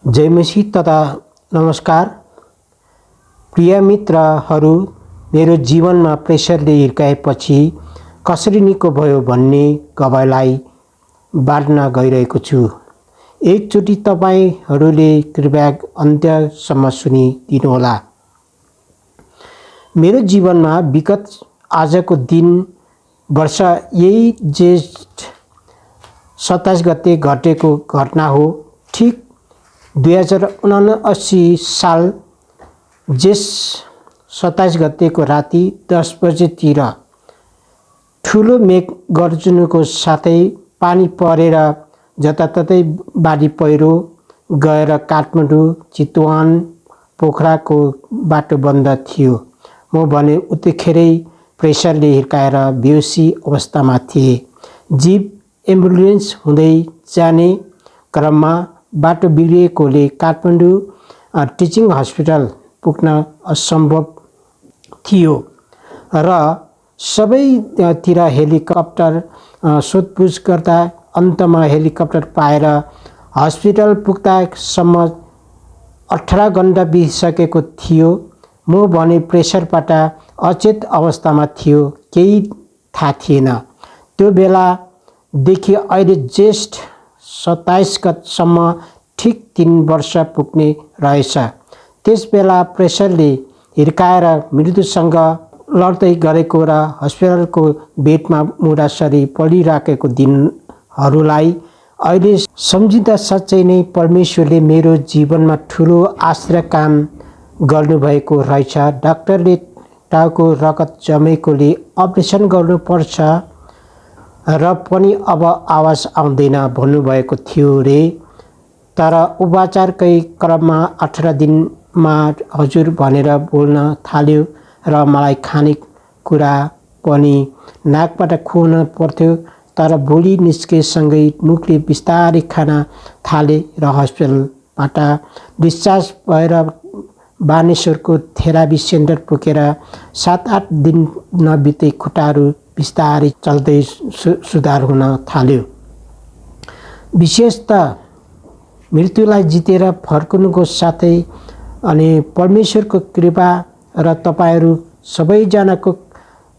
जय मसीह तथा नमस्कार प्रिय मित्रहरू। मेरो जीवनमा प्रेसरले हिर्काएपछि कसरी निको भयो भन्ने गवाईलाई बाँड्न गइरहेको छु। एकचोटि तपाईहरूले कृपया अन्त्यसम्म सुनिदिनुहोला। मेरो जीवनमा विगत आजको दिन वर्ष यही जेठ 27 गते घटेको घटना हो। ठीक 2079 साल जेठ 27 गतेको राति 10 बजेतिर ठुलो मेघ गर्जनको साथै पानी परेर जताततै बाढी पहिरो गएर काठमाडौँ चितवन पोखराको बाटो बन्द थियो। म भने उतिखेरै प्रेसरले हिर्काएर बेहोसी अवस्थामा थिएँ। जीप एम्बुलेन्स हुँदै जाने क्रममा बाटो बिग्रिएकोले काठमाडौँ टिचिङ हस्पिटल पुग्न असम्भव थियो र सबैतिर हेलिकप्टर सोधपुछ गर्दा अन्तमा हेलिकप्टर पाएर हस्पिटल पुग्दासम्म 18 घण्टा बितिसकेको थियो। म भने प्रेसरबाट अचेत अवस्थामा थियो, केही थाहा थिएन। त्यो बेलादेखि अहिले जेठ 27 गतसम्म ठिक 3 वर्ष पुग्ने रहेछ। त्यस बेला प्रेसरले हिर्काएर मृत्युसँग लड्दै गरेको र हस्पिटलको बेडमा मुढासरी पडिराखेको दिनहरूलाई अहिले सम्झिँदा साँच्चै नै परमेश्वरले मेरो जीवनमा ठुलो आश्चर्य काम गर्नुभएको रहेछ। डाक्टरले टाउको रगत जमेकोले अपरेसन गर्नुपर्छ र पनि अब आवाज आउँदैन भन्नुभएको थियो रे। तर उपचारकै क्रममा 18 दिनमा हजुर भनेर बोल्न थाल्यो र मलाई खाने कुरा पनि नाकबाट खुवाउन पर्थ्यो। तर भोलि निस्केसँगै मुखले बिस्तारै खान थाले र हस्पिटलबाट डिस्चार्ज भएर बानेश्वरको थेरापी सेन्टर पुगेर 7-8 दिन नबित्दै खुट्टाहरू बिस्तारै चल्दै सुधार हुन थाल्यो। विशेषतः मृत्युलाई जितेर फर्कनुको साथै अनि परमेश्वरको कृपा र तपाईहरू सबैजनाको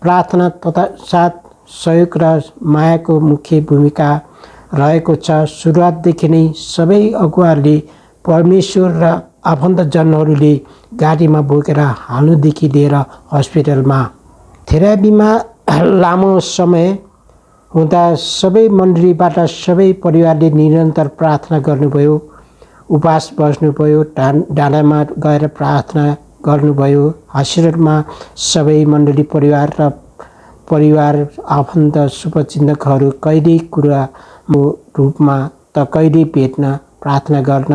प्रार्थना तथा साथ सहयोग र मायाको मुख्य भूमिका रहेको छ। सुरुवातदेखि नै सबै अगुवाहरूले परमेश्वर र आफन्तजनहरूले गाडीमा बोकेर हाल्नुदेखि लिएर हस्पिटलमा थेरापीमा लामो समय हुँदा सबै मण्डलीबाट सबै परिवारले निरन्तर प्रार्थना गर्नुभयो, उपवास बस्नुभयो, डाँडामा गएर प्रार्थना गर्नुभयो। हस्पिटलमा सबै मण्डली परिवार र परिवार आफन्त शुभचिन्तकहरू कहिले कुराको रूपमा त कहिले भेट्न प्रार्थना गर्न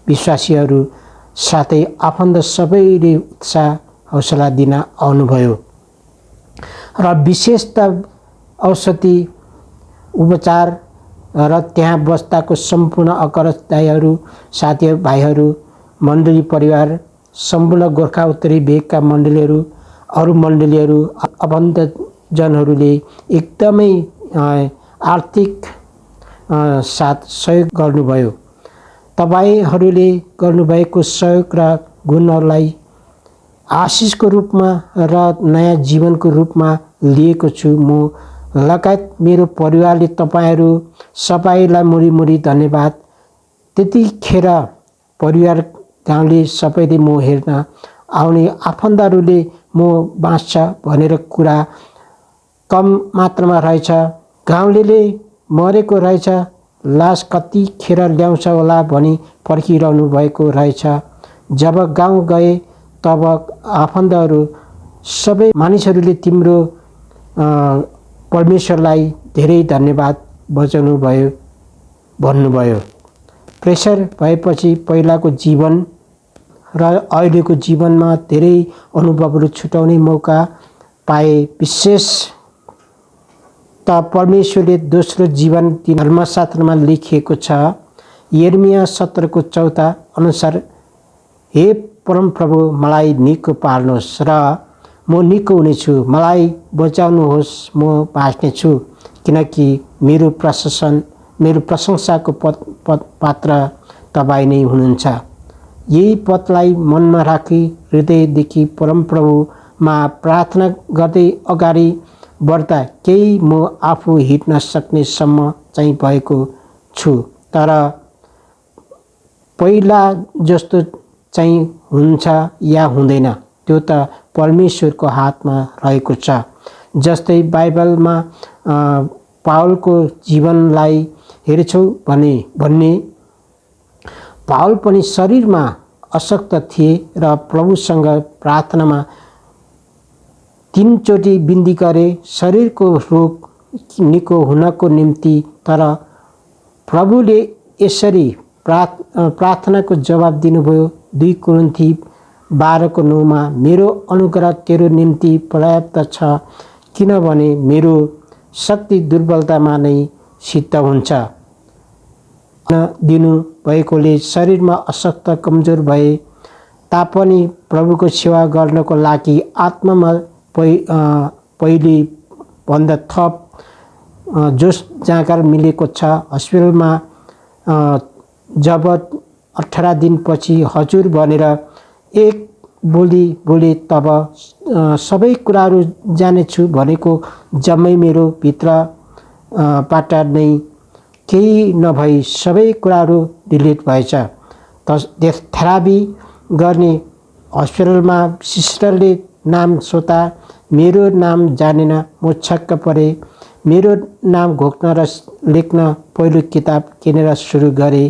विश्वासीहरू साथै आफन्त सबैले उत्साह हौसला दिन आउनुभयो र विशेषतः औषधि उपचार र त्यहाँ बस्दाको सम्पूर्ण अग्रज दाइहरू, साथीभाइहरू, मण्डली परिवार, सम्पूर्ण गोर्खा उत्तरी भेगका मण्डलीहरू, अरू मण्डलीहरू, आफन्तजनहरूले एकदमै आर्थिक साथ सहयोग गर्नुभयो। तपाईहरूले गर्नुभएको सहयोग र गुणहरूलाई आशिषको रूपमा र नयाँ जीवनको रूपमा लिएको छु। म लगायत मेरो परिवारले तपाईहरू सबैलाई मुरी धन्यवाद। त्यतिखेर परिवार गाउँले सबैले म हेर्न आउने आफन्तहरूले म बाँच्छ भनेर कुरा कम मात्रामा रहेछ। गाउँलेले मरेको रहेछ, लास कतिखेर ल्याउँछ होला भनी पर्खिरहनु भएको रहेछ। जब गाउँ गए तब आफन्तहरू सबै मानिसहरूले तिम्रो परमेश्वरलाई धेरै धन्यवाद बजाउनु भयो भन्नुभयो। प्रेसर भएपछि पहिलाको जीवन र अहिलेको जीवनमा धेरै अनुभवहरू छुटाउने मौका पाए। विशेष त परमेश्वरले दोस्रो जीवन धर्मशास्त्रमा लेखिएको छ, यिर्मया 17:14 अनुसार, हे परमप्रभु मलाई निको पार्नुहोस् र म निको हुनेछु, मलाई बचाउनुहोस्, म बाँच्नेछु, किनकि मेरो प्रशंसाको पात्र तपाईँ नै हुनुहुन्छ। यही पदलाई मनमा राखी हृदयदेखि परमप्रभुमा प्रार्थना गर्दै अगाडि बढ्दा केही म आफू हिँड्न सक्नेसम्म चाहिँ भएको छु, तर पहिला जस्तो चाहिँ हुन्छ या हुँदैन त्यो त परमेश्वरको हातमा रहेको छ। जस्तै बाइबलमा पावलको जीवनलाई हेर्छौँ भन्ने पावल पनि शरीरमा अशक्त थिए र प्रभुसँग प्रार्थनामा 3 चोटि बिन्ती गरे शरीरको रोग निको हुनको निम्ति। तर प्रभुले यसरी प्रार्थनाको जवाब दिनुभयो। 2 कोरिन्थी 12:9 मेरो अनुग्रह तेरो निम्ति पर्याप्त छ, किनभने मेरो शक्ति दुर्बलतामा नै सिद्ध हुन्छ। दिनु भएकोले शरीरमा अशक्त कमजोर भए तापनि प्रभुको सेवा गर्नको लागि आत्मामा पहिले भन्दा थप जोस जाँगर मिलेको छ। हस्पिटलमा जब 18 दिनपछि हजुर भनेर एक बोली बोले तब सबै कुराहरू जानेछु भनेको जम्मै मेरो भित्रबाट नै केही नभई सबै कुराहरू डिलिट भएछ। थेरापी गर्ने हस्पिटलमा सिस्टरले नाम सोधा, मेरो नाम जानेन। म छक्क परे। मेरो नाम घोक्न र लेख्न पहिलो किताब किनेर सुरु गरे।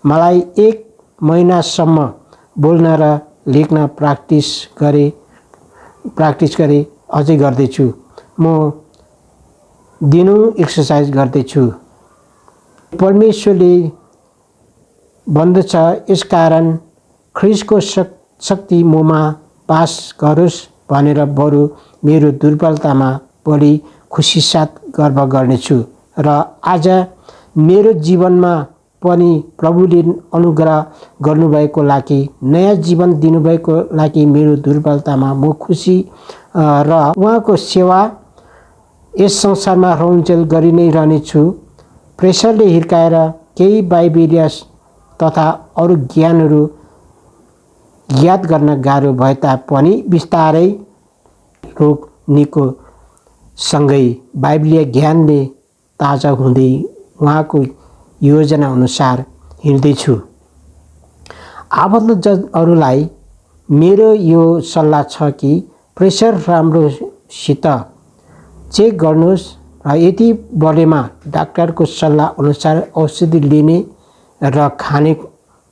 मलाई 1 महिनासम्म बोल्न र लेख्न प्र्याक्टिस गरे। अझै गर्दैछु। म दिनौँ एक्सर्साइज गर्दैछु। परमेश्वरले भन्दछ, यसकारण ख्रीष्टको शक्ति ममा बास गरोस् भनेर बरु मेरो दुर्बलतामा बढी खुसी साथ गर्व गर्नेछु। र आज मेरो जीवनमा पनि प्रभुले अनुग्रह गर्नुभएको लागि, नयाँ जीवन दिनुभएको लागि मेरो दुर्बलतामा म खुसी र उहाँको सेवा यस संसारमा रहन्जेल गरि नै रहनेछु। प्रेसरले हिर्काएर केही बाइबेलिया तथा अरू ज्ञानहरू याद गर्न गाह्रो भए तापनि बिस्तारै रोग निको सँगै बाइबलीय ज्ञानले ताजा हुँदै उहाँको योजना अनुसार हिँड्दैछु। आबद्धजनहरूलाई मेरो यो सल्लाह छ कि प्रेसर राम्रोसित चेक गर्नुहोस् र यति बढेमा डाक्टरको सल्लाह अनुसार औषधि लिने र खाने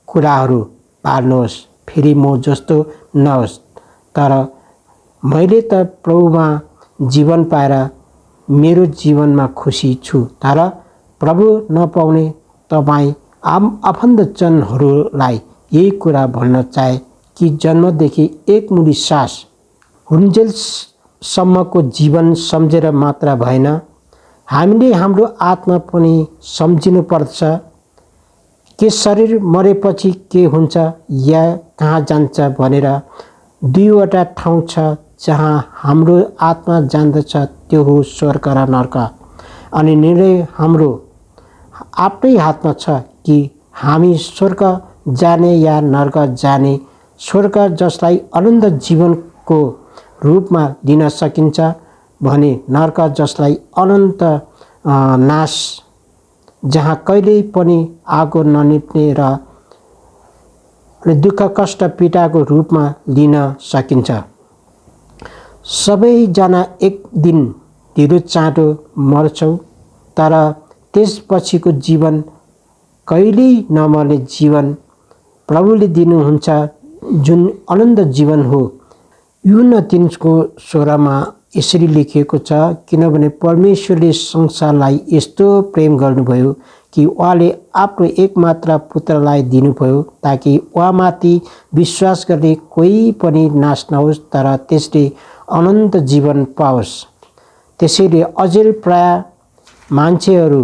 कुराहरू पाल्नुहोस्। फेरि म जस्तो नहोस्। तर मैले त प्रभुमा जीवन पाएर मेरो जीवनमा खुसी छु। तर प्रभु नपाउने तपाईँ आफन्तजनहरूलाई यही कुरा भन्न चाहे कि जन्मदेखि एक मुठी सास हुन्जेलसम्मको जीवन सम्झेर मात्र भएन, हामीले हाम्रो आत्मा पनि सम्झिनुपर्छ। के शरीर मरेपछि के हुन्छ या कहाँ जान्छ भनेर 2वटा ठाउँ छ जहाँ हाम्रो आत्मा जान्दछ, त्यो हो स्वर्ग र नर्क। अनि निर्णय हाम्रो आफ्नै हातमा छ कि हामी स्वर्ग जाने या नर्क जाने। स्वर्ग जसलाई अनन्त जीवनको रूपमा दिन सकिन्छ भने नर्क जसलाई अनन्त नाश, जहाँ कहिल्यै पनि आगो ननिप्ने र दुःख कष्ट पीडाको रूपमा लिन सकिन्छ। सबैजना एक दिन ढिलो चाँडो मर्छौँ, तर त्यसपछिको जीवन कहिल्यै नमर्ने जीवन प्रभुले दिनुहुन्छ, जुन अनन्त जीवन हो। यूहन्ना 3:16 यसरी लेखिएको छ, किनभने परमेश्वरले संसारलाई यस्तो प्रेम गर्नुभयो कि उहाँले आफ्नो एकमात्र पुत्रलाई दिनुभयो ताकि उहाँमाथि विश्वास गर्ने कोही पनि नाश नहोस् तर त्यसले अनन्त जीवन पाओस्। त्यसैले अझै प्राय मान्छेहरू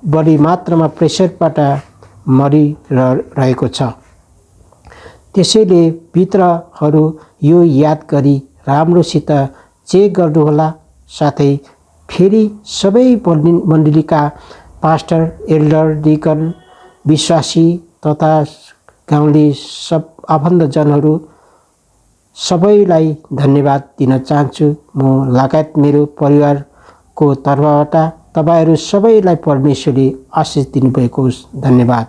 बढी मात्रामा प्रेसरबाट मरिरहेको छ। त्यसैले भित्रहरू यो याद गरी राम्रोसित चेक गर्नुहोला। साथै फेरि सबै मण्डलीका पास्टर, एल्डर, डिकन, विश्वासी तथा गाउँले सब आफन्तजनहरू सबैलाई धन्यवाद दिन चाहन्छु। म लगायत मेरो परिवारको तर्फबाट तपाईहरू सबैलाई परमेश्वरले आशिष दिनुभएको होस्। धन्यवाद।